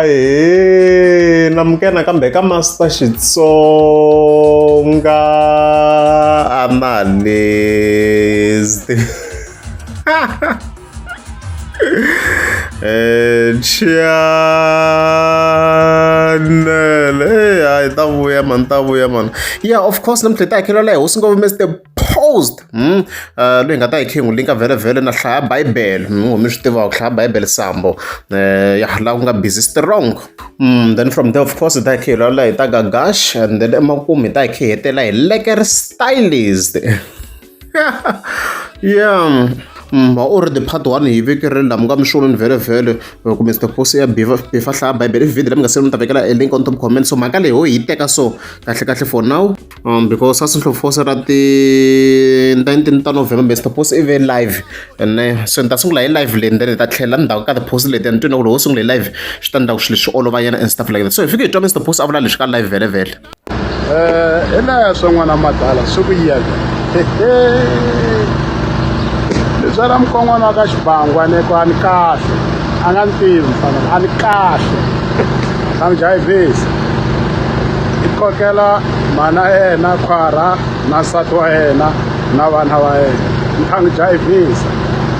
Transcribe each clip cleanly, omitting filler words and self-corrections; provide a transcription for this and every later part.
Ahee namukela nakambe ka Master Xitsonga Analyst channel hayi ta vuya mani ta vuya mani yeah of course namuntlha hi ta hakela la hi hosi ngopfu Mr Post loyi hi nga ta hi khe hi n'wi linka vhele na hlaya Bible mi swi tiva ku hlaya Bible sambo ya laha ku nga busy strong then from there of course hi ta hi khe hi vulavula hi ta Gagash and then emakumu hi ta hi khe hi hetela hi Lekker Stylist yeah already part 1 hi vekerile laha mi nga mi swolweni vhele vhele ku Mr Post ya bifa bifa hlaya Bible i video leyi mi nga se mi ta vekela e link on top comment so mhaka leyi ho yi teka so kahle kahle for now because sasi ra ti 19 ta November Mr Post i ve live ene so ni ta sungula hi live leyi then hi ta tlhela ndzhaku ka ti-post leti ni twi na ku loko ho sungula hi live swi ta endla ku swilo swi olova nyana and stuff like that so hi fike hi twa Mr Post a vula leswi ka live vhele vhele Hi leswo n'wana madala swi ku yeke ni byela mukon'wana wa ka xibangwa ni ku a ni kahle a nga ni tivi mfana a ni kahle na n'wi jayivhisa i kokela mhana yena khwara na nsati wa yena na vana va yena ni kha n'wi jayivhisa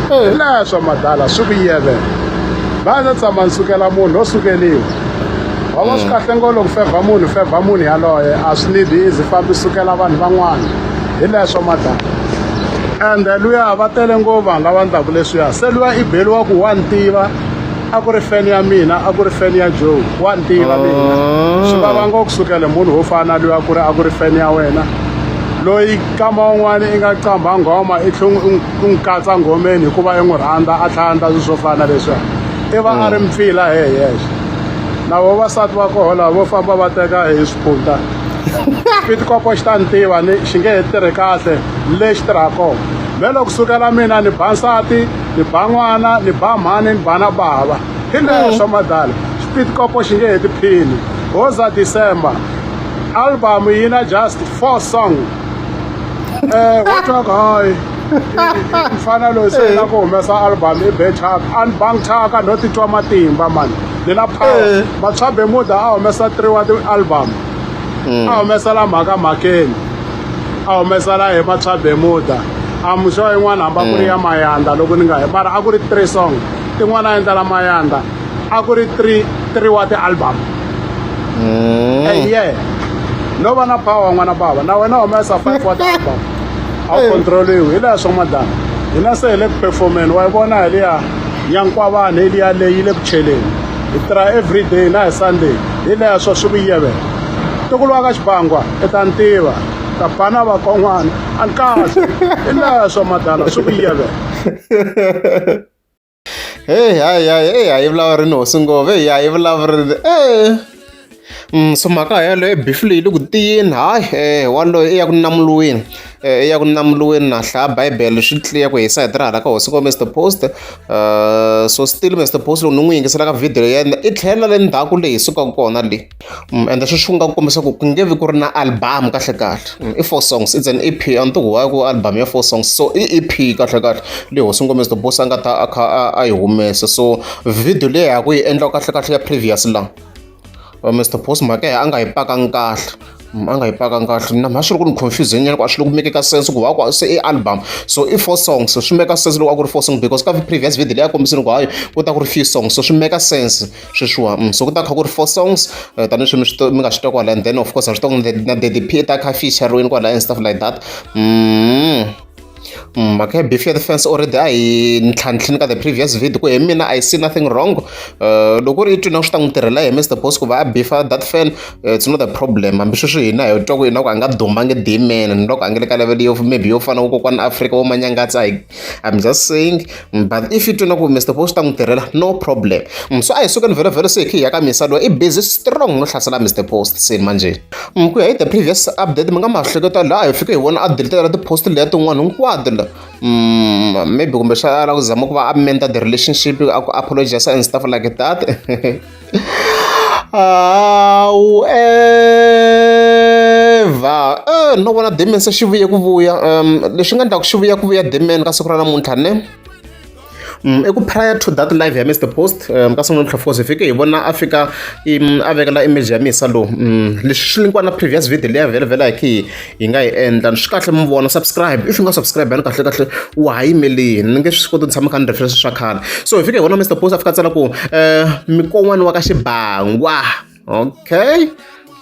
hi leswo madala swi ku yevela va ndzi tshama ni sukela munhu no sukeliwa wa va swi kahle ngo loko fevha munhu fevha munhu yaloye a swi need izi fambi sukela vanhu van'wana hi leswo madala ende luya va tele ngopfu vanhu lava ndlaku leswiya se luya i beliwa ku wa ni tiva a ku ri fan ya mina a ku ri fan ya Joe wa ni tiva mina swi vava ngopfu sukele munhu wo fana na luya ku ri a ku ri fan ya wena loyi kama un'wana i nga qambha nghoma i tlhe u n'wi katsa nghomeni hikuva i n'wi rhandza a tlhela a endla swilo swo fana na leswiya i va a ri mpfila he yexe na vavasati va koho lava vo famba va teka hi swiphunta xipitikopo xi ta ni tiva ni xi nge he tirhi kahle lexi tirhaka kona me loko sukela mina ni ba nsati ni ba n'wana ni ba mhani ni ba na bava hi leswo madala xipitikopo xi nge he tiphini hoza December album yi na just four song wo twa ku hayi mfana loyi se na ku humesa album i be chaka a ni bangi chaka no titwa matimba mani ni na power Matswa Bermuda a humesa three wa ti-album a humesela mhaka mhakeni a humesela hi Matswa Bermuda a muxo yin'wana hamba ku ri ya Mayanda loko ni nga he mara a ku ri three song tin'wana a endlela Mayanda a ku ri three three wa ti-album yeah no va na power n'wana bava na wena humesa five wa ti-album a wu controliwi hi leswo madama hina se hi le ku performeni wa yi vona hi liya nyankwavani hi liya leyi yi le ku cheleni hi tirha every day na hi Sunday hi leswo swi ku yevela ntukulu wa ka xibangwa i ta ni tiva ta ba na vakon'wana a ni kahle hi leswo madala swi ku yevela Hey hayi hayi hey hayi vulavurini hosi ngove hey hayi vulavurini so mhaka yeleyo beef leyi le ku tiyeni hayi waloye i ya ku namuluweni i ya ku namuluweni na hlaya Bible swi clear ku hi sayiti ra hala ka hosi ngove Mr Post so still Mr Post loko ni n'wi yingisela ka video ya yena i tlhela le ndzhaku leyi hi sukaka kona le ende sweswi nga kombisa ku ku nge vi ku ri na album kahle kahle i four songs it's an EP a ni tivi why ku album ya four songs so i EP kahle kahle leyi hosi ngome Mr Post a nga ta a kha a yi humesa so video leyi ha ku yi endla kahle kahle ya previous la Mr Post mhaka ya a nga yi pakangi kahle a nga yi pakangi kahle na mhaka swi ri ku ni confuse nyana ku a swi le ku make ka sense ku wa ku se i album so i four songs swi make sense loko a ku ri four songs because ka previous video leyi a kombisile ku hayi ku ta ku ri few songs so swi make sense sweswiwa so ku ta kha ku ri four songs tanihileswi mi swi mi nga swi twa kwala and then of course a swi twa na Daddy P ta kha feature-riwini kwala and stuff like that mhaka ya beef ya ti-fans already a hi ntlhantlhini ka the previous video ku hi mina I see nothing wrong loko ku ri i twi na swi ta n'wi tirhela hi Mr Post ku va a beefa that fan it's not a problem hambi sweswi hina hi twa ku ina ku a nga dumangi D-man ni loko a nga le ka level yo maybe yo fana na kokwana Afrika wo manyangatsa I'm just saying but if you twi na ku Mr Post ta n'wi tirhela no problem so a hi sukeni vhele vhele se hi khe hi ya ka misa loyi i busy strong no hlasela Mr Post se manjhe ku ya hi the previous update mi nga ma hleketa laha hi fike hi vona a delete ti-post letiya tin'wana hinkwato la maybe kumbe xa a lava ku zama ku va a menda the relationship a ku apologize and stuff like that however no vona Damian se xi vuye ku vuya leswi nga endlaku xi vuya ku vuya Damian ka siku ra namuntlha ne. I ku prior to that live ya Mr Post ka siku namuntlha of course hi fike hi vona a fika a vekela image ya misa lowu leswi swi linkiwa na previous video leya vhele vhele hi khe hi nga yi endla swi kahle mi vona subscribe if u nga subscribe yani kahle kahle wa ha yimelini ni nge swi koti ku tshama kha ni refresh swa khale so hi fike hi vona Mr Post a fika a tsala ku mikon'wana wa ka xibangwa okay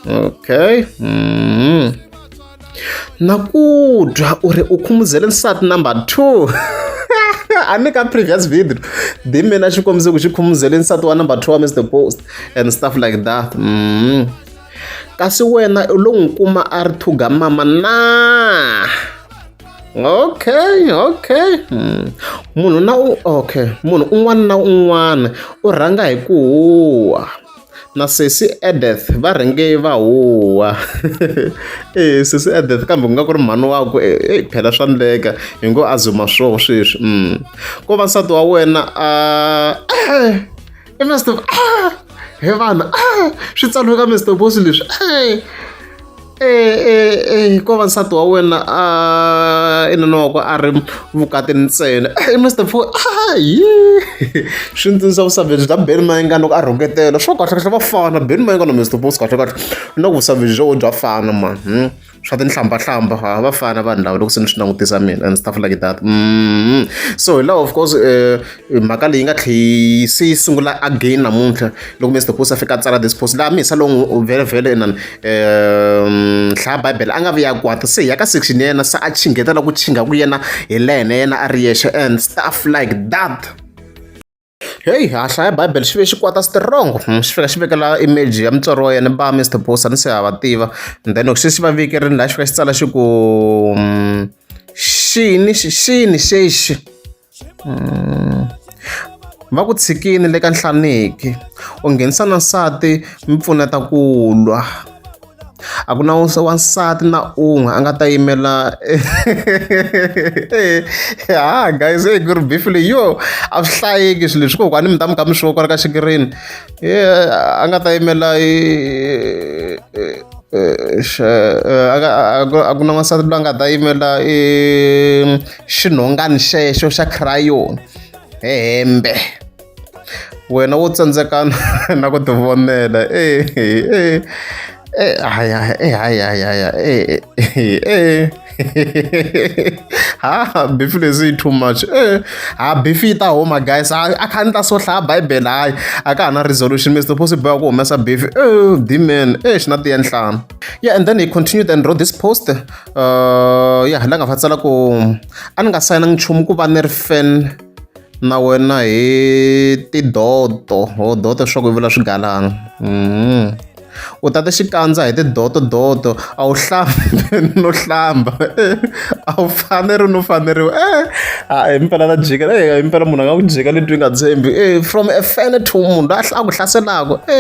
okay Na ku dya u ri u khumuzele nsati number 2 a ni ka previous video di mina xi kombise ku xi khumuzele nsati wa number 2 wa Mr Post and stuff like that kasi wena u lo n'wi kuma a ri thuga mama na okay okay munhu na u okay munhu un'wana na un'wana u rhanga hi ku huwa na sesi Edith va rhange va huwa e sesi Edith kambe ku nga ku ri mhani wakwe e phela swa ndleka hi ngo a zuma swoho sweswi ko va nsati wa wena a i Mr he vanhu swi tsariwe ka Mr Boss leswi ko va nsati wa wena a i nuna wakwe a ri vukatini ntsena i Mr Fo yi swi ndzi tsundzuxa vusavage bya Benny Mayengani loko a rhuketela swo kahlekahle va fana Benny Mayengani na Mr Post kahlekahle na ku vusavage bya vona bya fana mani. Swa tinhlambahlamba ha va fana vanhu lava loko se ni swi langutisa mina and stuff like that so hi laha of course mhaka leyi nga tlhe yi se yi sungula again namuntlha loko Mister Post a fika a tsala this post laha mihisa lowu vhele vhele inani hlaya bibele a nga vi ya kwata se hi ya ka section ya yena se a chinghetela ku chinga ku yena hi lene yena a ri yexe and stuff like that. Heyi ha hlaya bibele xi ve xi kwata strong xi fika xi vekela image ya mutswari wa yena ba Mister Post a ni se ha va tiva and then loko se xi va vekerini laha xi fika xi tsala xi ku xini xini xexi va ku tshikini le ka Nhlaneki u nghenisa na nsati mi pfuneta ku lwa. A ku na wansati na un'we a nga ta yimela ha guys hey ku ri beef leyi yo a swi hlayeki swilo leswi kokwani mi ta mi kha mi swi kwala ka xikirini a nga ta yimela a ku na wansati loyi a nga ta yimela xinhongani xexo xa crayon hembe. Wena wo tsandzeka na ku tivonela e e e haya e haya haya e e ha beef leswi yi too much e ha beef yi ta huma guys a kha ni ta so hlaya bibele hayi a ka ha na resolution Mr Post boha ku humesa beef e dman e xi na tiya nhlana yeah and then he continued and wrote this post yeah la nga fa tsala ku a ni nga sayinangi nchumu ku va ni ri fan na wena hi tidoto ho doto swa ku vula swigalana u tate xikandza hi tidoto doto a wu hlambi no hlamba a wu faneri no faneriwa e a himpela ta jika e himpela munhu a nga ku jika leti nga tshembi e from a fan to munhu loyi a ku hlaselaka e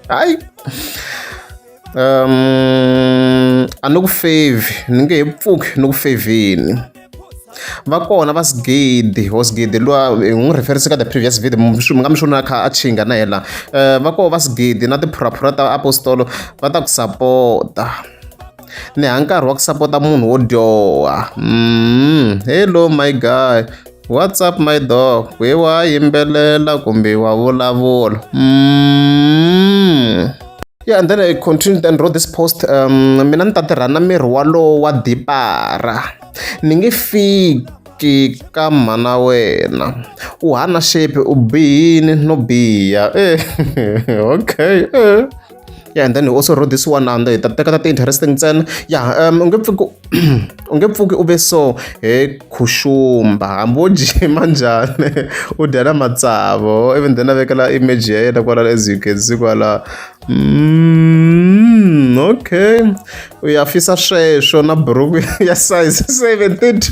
hayi a ni ku favor ni nge he pfuki ni ku fevhini va kona va sigidi ho sigidi luwa hi n'wi reference ka the previous video mi nga mi swona kha a chinga na yena va kona va sigidi na tiphuraphura ta apostolo va ta ku sapota ni ha nkarhi wa ku sapota munhu wo dyoha hello my guy what's up my dog we wa yimbelela kumbe wa vulavula Yeah, and then I continued and wrote this post. Mina ni ta tirha na miri walowo wa dipara. Ni nge fiki ka mhana wena. U hana shape u bihini no biha. Eh, okay. Eh. Yeah, and then he also wrote this one and ta teka ta ti-interesting ntsena. Yeah, u nge pfuki u nge pfuki u ve so he khuxumba hambi wo jima njhani u dya na matsavu even then a vekela image ya yena kwala as you can see kwala okay u ya fisa sweswo na buruku ya size 72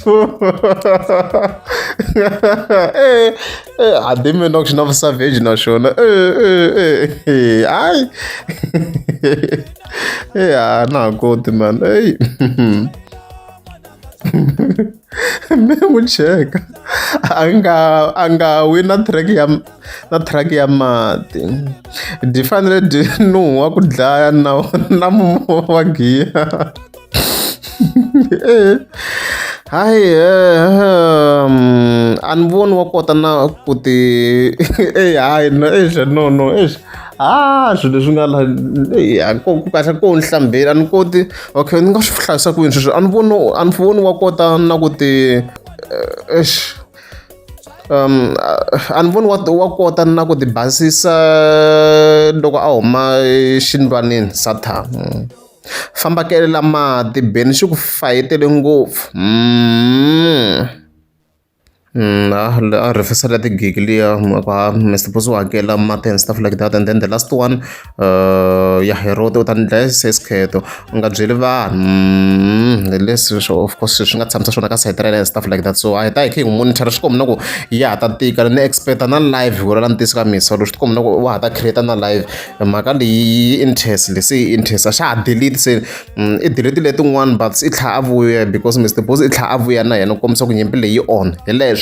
eh eh a dimi nox na vusavage na xona eh eh hayi eh a na ha koti man ey mi n'wi cheka a nga a nga wi na track ya na truck ya mati dyi fanele dyi nuhwa ku dlaya na na mumu wa giya. Hayi a ni voni wa kota na ku ti eyi hayi no eish no no eish ha swilo leswi nga la eyi ku kahle ko ni hlambeli a ni koti okay ni nga swi hlayisa ku yini sweswo a ni voni a ni voni wa kota na ku ti eish a ni voni wa kota na ku ti basisa loko a huma exindlwanini sathana. Famba kelela mati Benny xi ku fayetele ngopfu a rhefesela tigigi liya ha Mr Boss u hakela mati and stuff like that and then the last one ya Herod u ta ni dlaya Seskheto u nga byeli vanhu leswi of course swi nga tshamisa swona ka sayiti ra yena and stuff like that so a hi ta hi kha hi n'wi monitor swi komba na ku ya ha ta tika ni expect na live ku la ntiyiso ka misa swi tikomba na ku wa ha ta create na live mhaka leyi yi intense leyi se yi intense a xa ha delete se i delete letin'wana but i tlhela a vuya because Mr Boss i tlhela a vuya na yena ku kombisa ku nyimpi leyi on hi leswo.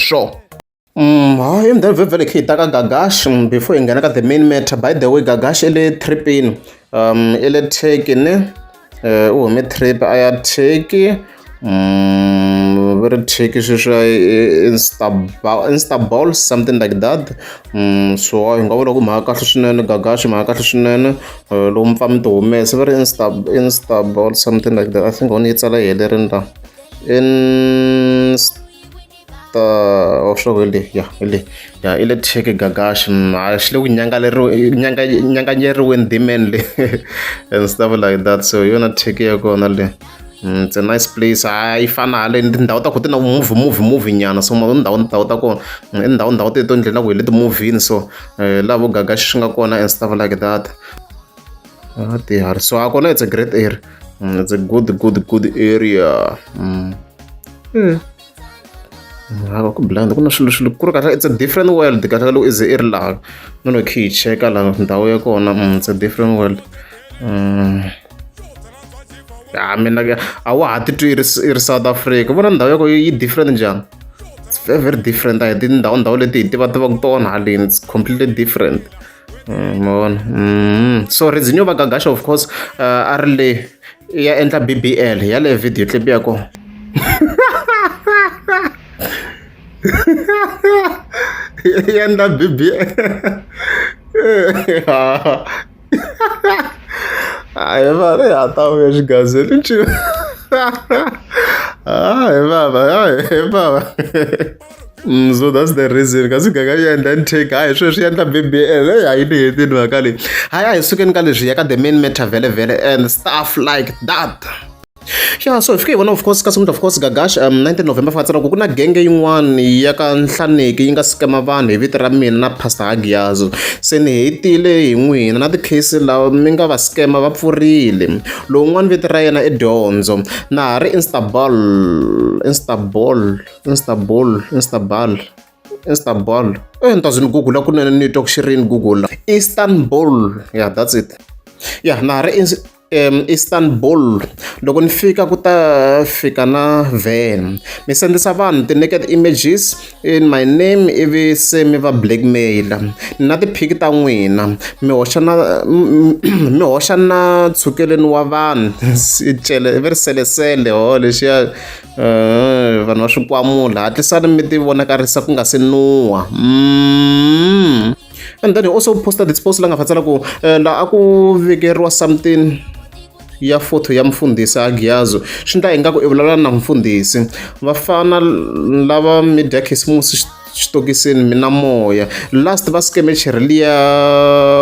Hayi then vhele khe hi ta ka Gagash before hi nghena ka the main matter by the way Gagash i le trip-ini i le Turkey ne u hume trip a ya Turkey va ri Turkey sweswiya Istanbul something like that so hi nga vula ku mhaka kahle swinene Gagash mhaka kahle swinene lowu mi pfa mi ti humesa va ri Istanbul something like that I think yi tsala yi helerile la ta swa ku hi le ya hi le ya i le Turkey Gagash a xi le ku nyanganyeriweni demand le and stuff like that so hi yona Turkey ya kona le. It's a nice place a yi fana haleni tindhawu ta kona ti na movie movie movie nyana so ndhawu ndhawu ta kona i ndhawu ndhawu teto ni ndlela ku hi le timovhini so laha vo Gagash swi nga kona and stuff like that. Tihari so a kona it's a great area it's a good good good area. Hava ku blind ku na swilo swilo ku ri kahle it's a different world kahle ka loko i ze i ri laha no no khe hi cheka laha ndhawu ya kona it's a different world ya mina a wa ha titwi i ri i ri South Africa vona ndhawu ya kona yi different njhani it's very very different a hi tindhawu ndhawu leti hi tiva tivaka tona haleni it's completely different ma vona so reason yo va Gagasha of course a ri le ya endla B_B_L yaleyo video clip ya kona ya endla B_B_L hayi vana ya ta vuya xigazeni hayi bava hayi bava. So that's the reason kasi gaga yi endla ni take hayi sweswi endla B_B_L eyi hayi ni hetini mhaka leyi hayi a hi sukeni ka leswi ya ka the main matter vhele vhele and stuff like that. Yeah, so hi fike hi vona of course ka of course Gagash 19 November fa tsala ku ku na genge yin'wana ya ka Nhlaneki yi nga scam-a vanhu hi vito ra mina na Pastor Hagiyazo se ni hetile hi n'wina na ti-case lava mi nga va scam-a va pfurile lowun'wana vito ra yena i Dyondzo na ha ri Instaball Instaball Instaball Instaball Istanbul eh ni ta ze ni google kunene ni twa ku xi rini google Istanbul yeah that's it yeah na ha ri Istanbul loko ni fika ku ta fika na van mi sendisa vanhu ti-naked images in my name ivi se mi va blackmail na tiphiki ta n'wina mi hoxa na mi hoxa na tshukeleni wa vanhu cele va ri selesele ho lexiya vanhu va swikwamula hatlisani mi ti vonakarisa ku nga se nuha. And then he also posted this post la nga fatsela ku la a ku vekeriwa something ya photo ya mfundhisi Hagiyazo swi endla ingaku i vulavula na mfundhisi vafana lava media khisimusi xitokisini mi na moya last va scam cherry liya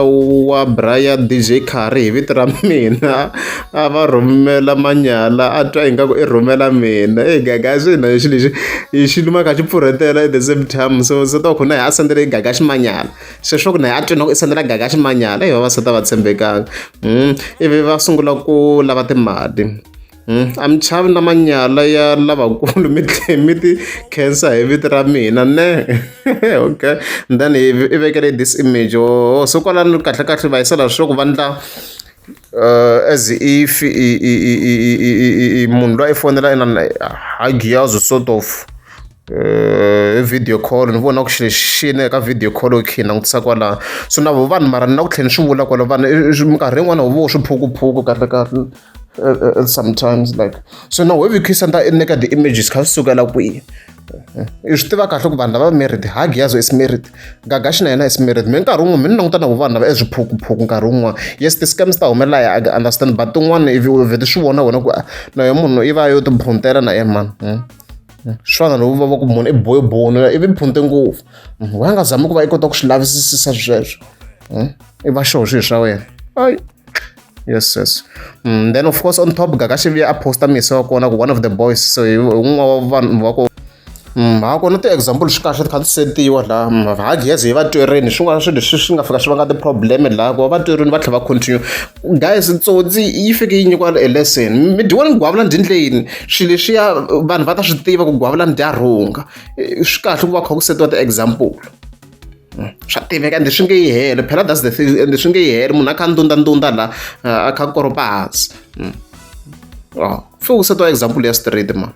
wa Brian DJ Khari hi vito ra mina a va rhumela manyala a twa ingaku i rhumela mina eyi Gagashi na xilo lexi hi xi luma kha xi pfurhetela at the same time so se ta ku na hi a sendele Gagashi manyala sweswo ku na hi a twe na ku i sendela Gagashi manyala eyi vavasati a va tshembekanga ivi va sungula ku lava timali. A mi chavi na manyala ya lavakulu mi tlhe mi ti khensa hi vito ra mina ne okay and then i vekele this image oh so kwalano kahle kahle va yisela swa ku va ndla as if i munhu loyi a i fonela inana Hagiyazo sort of hi video call ni vona ku xilo lexi xi ne ka video call okay hi langutisa kwalano so na vo vanhu mara ni na ku tlhela ni swi vula kwala vanhu minkarhi yin'wani vo swiphukuphuku kahle kahle. Sometimes like so now we senda i nyika ti-images kha swi sukela kwihi? I swi tiva kahle ku vanhu lava married, Hagiazo is married, Gagashi na yena is married. Mi nkarhi wun'we mi ni languta na ku vanhu lava i swiphukuphuku nkarhi wun'wana. Yes, ti-scams ta humelela, I understand, but tin'wana if u vhete swi vona wena ku na yo munhu i va yo tiphuntela na yena mani. Swi fana na loko va ku munhu i boyoboni ivi phunte ngopfu, wa nga zami ku va i kota ku swi lavisisa sweswo, i va xoho swilo swa wena. Ayi, yes. Then of course on top Gagashi vuya a posta misi wa kona ku one of the boys, so hi wun'we wa vanhu va ku ha kona ti-example swi kahle ti kha ti setiwa laha. Hagiyazi hi va twerini swin'wana swilo leswi swi nga fika swi vanga ti-problem laha ku va va twerini va tlhela va continue. Guys, tsotsi yi fike yi nyikiwa a lesson. Mi dyiwani gwavulani dyi ndleni swilo leswiya, vanhu va ta swi tiva ku gwavulani dya rhunga. Swi kahle ku va kha ku setiwa ti-example, swa tiveka ende swi nge yi heli phela. That's the thing, ende swi nge yi heli munhu a kha ndunda ndunda la a kha koropa hansi. Fike ku setiwa example ya straight ma.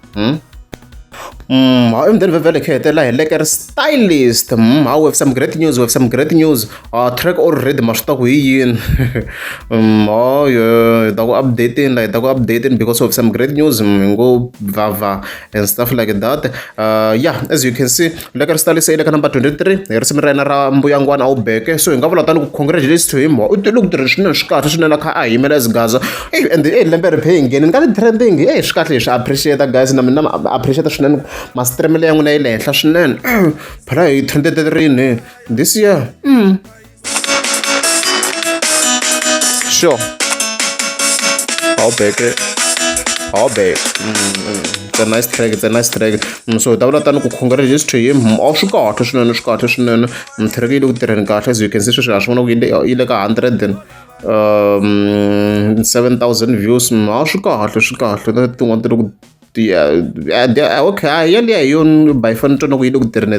And then vhele khe hetelela hi Lekker Stylist. How we have some great news, we have some great news. Track already ma swi ta ku hi yini? Oh yeah, hi ta ku updating la, hi ta ku updating because of some great news. Hi ngo vava and stuff like that. Yeah, as you can see, Lekker Stylist i le ka number 23 hi risimu ra yena ra Mbuyangwana a wu beke. So hi nga vula tani ku congratulations to him. U tile ku tirha swinene, swi kahle swinene a kha a yimela Gaza. And eh lembe ri phe hi nghenini ka ti-trending. Eh swi kahle hi swi appreciate guys, na mina appreciate swinene ma streamele ya n'wina yi le henhla swinene. Phela hi trended rini this year? Sure. Awubeke, awubeke. It's a nice track, it's a nice track. So hi ta vula tani ku congratulations to him. A swi kahle swinene, swi kahle swinene. Track yi le ku tirheni kahle, as you can see sweswi ha swi vona ku yi le ka 100 and 7000 views. A swi kahle, swi kahle. Na tin'wana ti le ku, yeah, okay, hayi yaliya hi yona by far ni twa ku yi le ku tirheni.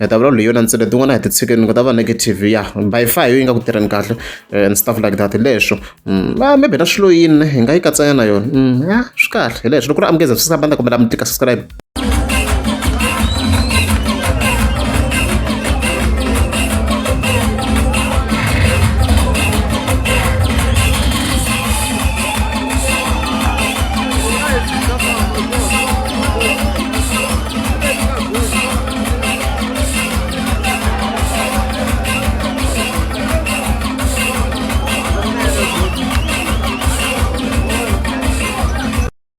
Hi ta vulavula hi yona ntsena, tin'wana hi ti tshikeni ku ta va negative. Ya, by far hi yo yi nga ku tirheni kahle and stuff like that. Hi leswo maybe na swilo yini hi nga yi katsanya na yona. Ya, swi kahle hi leswo. Loko ku ri amukeza subscribe, ni ta kombela mi tika subscribe.